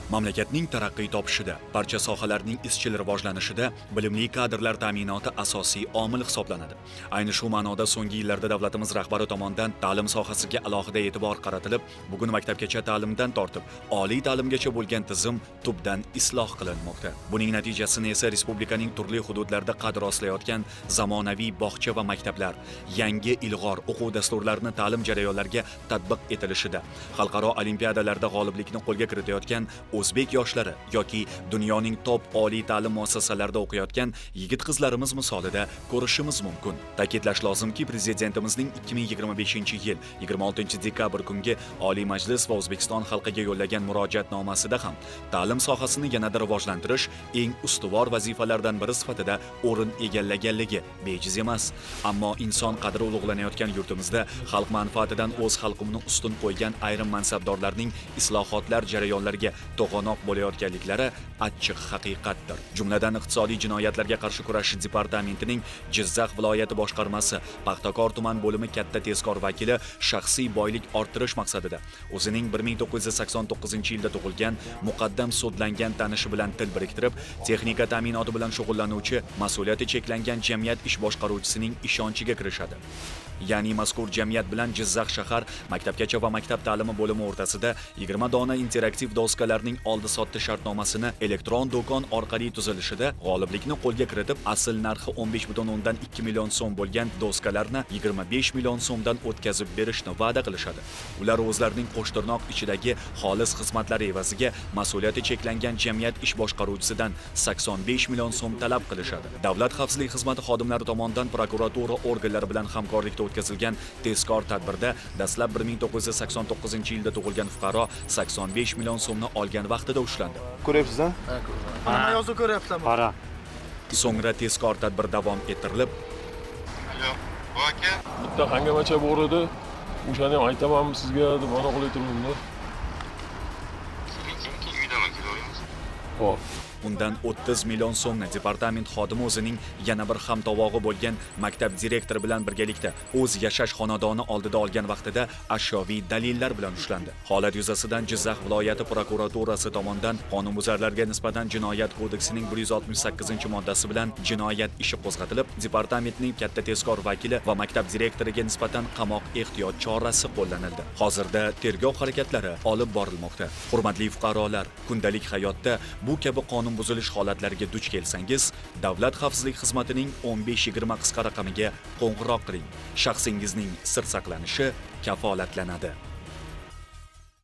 Mamlakatning taraqqiy topishida, barcha sohalarning izchil rivojlanishida bilimli kadrlar ta'minoti asosiy omil hisoblanadi. Ayni shu ma'noda so'nggi yillarda davlatimiz rahbari tomonidan ta'lim sohasiga alohida e'tibor qaratilib, bugun maktabgacha ta'limdan tortib oliy ta'limgacha bo'lgan tizim tubdan isloh qilinmoqda. Buning natijasini esa respublikaning turli hududlarida qad rostlayotgan zamonaviy bog'cha va maktablar, yangi ilg'or o'quv dasturlarini ta'lim jarayonlariga tatbiq etilishida, xalqaro olimpiadalarda g'oliblikni qo'lga kiritayotgan o'zbek yoshlari yoki dunyoning top oliy ta'lim muassasalarida o'qiyotgan yigit-qizlarimiz misolida ko'rishimiz mumkin. Ta'kidlash lozimki, Prezidentimizning 2025-yil 26 dekabr kungi Oliy Majlis va O'zbekiston xalqiga yo'llagan murojaatnomasida ham ta'lim sohasini yanada rivojlantirish eng ustuvor vazifalardan biri sifatida o'rin egallaganligi bejiz emas. Ammo inson qadri ulug'lanayotgan yurtimizda xalq manfaatidan o'z xalqimni ustun qo'ygan ayrim mansabdorlarning islohotlar jarayonlariga to'g'anoq bo'layotganliklari achchiq haqiqatdir. Jumladan, iqtisodiy jinoyatlarga qarshi kurashish departamentining Jizzax viloyati boshqarmasi Paxtakor tuman bo'limi katta tezkor vakili shaxsiy boylik orttirish maqsadida o'zining 1989-yilda tug'ilgan muqaddam sudlangan tanishi bilan til biriktirib, texnika ta'minoti bilan shug'ullanuvchi mas'uliyati cheklangan jamiyat ish boshqaruvchisining ishonchiga kirishadi. Ya'ni mazkur jamiyat bilan Jizzax shahar maktabgacha va maktab ta'limi bo'limi o'rtasida 20 dona interaktiv doskalarning oldi-sotdi shartnomasini elektron do'kon orqali tuzilishida g'oliblikni qo'lga kiritib, asl narxi 15,2 million so'm bo'lgan doskalarni 25 million so'mdan o'tkazib berishni va'da qilishadi. Ular o'zlarining qo'shtirnoq ichidagi xolis xizmatlari evaziga mas'uliyati cheklangan jamiyat ish boshqaruvchisidan 85 million so'm talab qilishadi. Davlat xavfsizlik xizmati xodimlari tomonidan prokuratura organlari bilan hamkorlikda o'tkazilgan tezkor tadbirda dastlab 1989-yilda tug'ilgan fuqaro 85 million so'mni olgan vaqtida ushlandi. Ko'ryapsiz, a? Nima yozuv ko'ryapsizlar? Qora. So'ngra tezkor tadbir davom ettirilib, Alo, bu aka. Bitta hangamacha bor edi, o'shani ham aytamanmi sizga deb ana qilib turibdi. Keling, keling, keling, uydaman, kelaveramiz. Hop. Undan 30 million so'mni departament xodimi o'zining yana bir hamtovog'i bo'lgan maktab direktori bilan birgalikda o'z yashash xonadoni oldida olgan vaqtida ashyoviy dalillar bilan ushlandi. Holat yuzasidan Jizzax viloyati prokuraturasi tomonidan qonunbuzarlarga nisbatan Jinoyat kodeksining 168-moddasi bilan jinoyat ishi qo'zg'atilib, departamentning katta tezkor vakili va maktab direktoriga nisbatan qamoq ehtiyot chorasi qo'llanildi. Hozirda tergov harakatlari olib borilmoqda. Hurmatli fuqarolar, kundalik hayotda bu kabi qonun buzilish holatlariga duch kelsangiz, Davlat xavfsizlik xizmatining 1520 qisqa raqamiga qo'ng'iroq qiling. Shaxsingizning sir saqlanishi kafolatlanadi.